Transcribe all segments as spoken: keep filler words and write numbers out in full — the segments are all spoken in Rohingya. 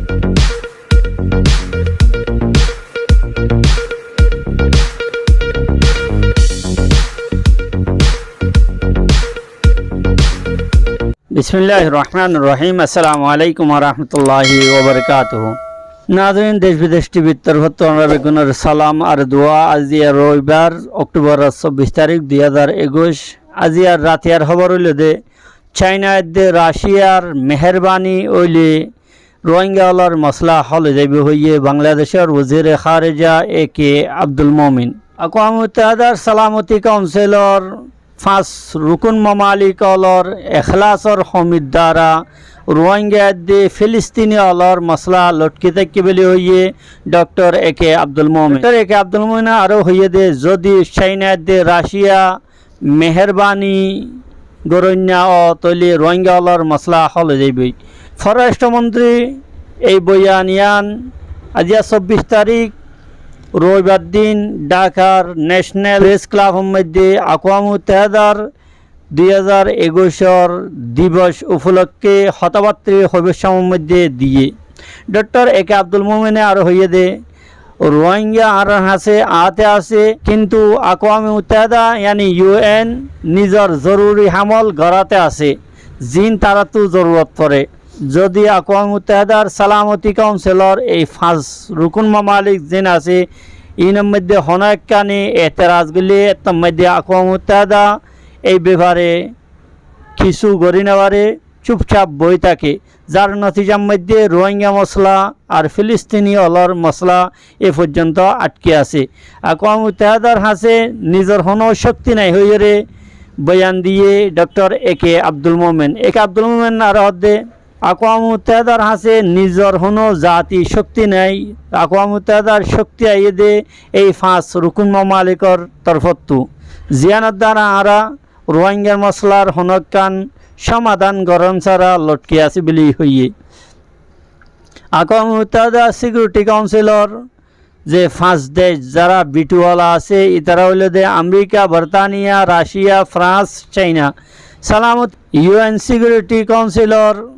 Bismilláhir Rohmánir Rohím. Assalamu aláikum wa rahmatulláhi wa barakátuhu. Nazirín, Dec Bidec T Vr torfóttu onóra beggúnore salam ar dua. Aijja roibár, Októbor sobbis tarík, dui házar ekuic. Aijjar ratiyar hóbor óilde, Caina edde Raciyar meherbani óile Ruáingga ólor mosóla hól ói zaibou hoiyé Bangladecór wazire kháreja A K Abdul Momin. Akwame Muttahedar Salamoti Kaunsilor fañs rukun mamalik ólor ekhlásor homir duara Ruáingga edde Filistini ólor mosóla lotki táikke buli hoiyé Doktor A K Abdul Momin. Doktor A K Abdul Momine aró hoiyé dé, zodi Caina edde Raciya meherbani goróinna ó, tóile Ruáingga ólor mosóla hól ói zaiboi. Forástro montri ei boyan yián aijja sobbis tarík, roibár din Dhakar Necenal Pres Klafor moidde Akwame Muttahedar dui házar ekuicor diboc ufolokke hotábattá hoibar cómor moidde diyé. Doktor A K Abdul Momine aró hoiyé dé, Ruáingga añárar hañsé aáte asé, kintu Akwame Muttaheda, yani U N, nizor zoruri hamol goráte asé, ziín taráttu zorurot foré. Zodi Akwame Muttahedar Salamoti Kaunsilor ei fañs rukun mamalik ziín asé, iínor moidde honó ekkane eteraz goillé, ettór moidde Akwame Muttaheda ei befare kissú gorí nofaré, cúpcap boói táke, zar notijar moidde Ruáingga mosóla ar Filistini ólor mosóla e foijjonto athki asé. Akwame Muttahedar hañsé nizor honó cókti nái hoiyére boyan diyé Doktor A K Abdul Momin. A K Abdul Momin aró hoódde, Akwame Muttahedar hañsé nizor honó zati cókti nái, Akwame Muttahedar cókti aiyé dé ei fañs rukun mamalikor torfóttu, ziyánor duara añára Ruáinggar mosólar honó ekkán cómadan gorón sára lotki así buli hoiyé. Akwame Muttaheda Sikiuriti Kaunsilor ze fañs dec, zará bituwala asé, itará óilde Amerika, Bortaniya, Raciya, Frans, Caina. Salamot U N Sikiuriti Kaunsilor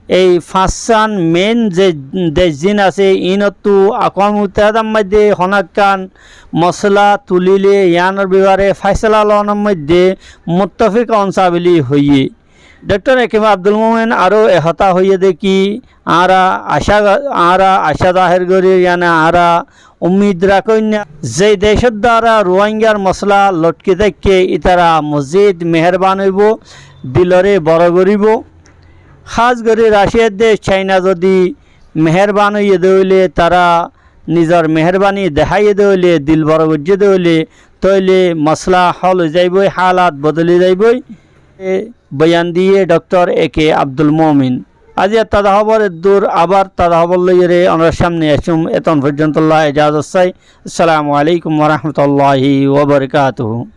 ei fañssán mein ze dec ziín asé, iínottú Akwame Muttahedar moidde honó ekkán mosóla tulíle yiánor befare fáisala loonor moidde muttafik óon sá buli hoiyé. Doktor A K Abdul Momin aró e hotá hoiyé dé ki, añára acá, añára acá zahér gorír, yani añára ummid rakóinna, ze decór duara Ruáinggar mosóla lotki táikke, itará mozid meherban óibou, diloré boro goríbou. Hás gorí Raciya edde Caina zodi meherban óiye dé óile, tará nizor meherbani deháiye dé óile, dil boro goijjé dé óile, tóile mosóla hól ói zaiboi, hálat bodoli zaiboi. E boyan diyé Doktor A K Abdul Momin. Aijjar taza hóbor eddur, abar taza hóbor loiyére onórar sámne aiccúm, etón foijjontolla ejazot sai. Assalamu aláikum wa rahmatulláhi wa barakátuhu.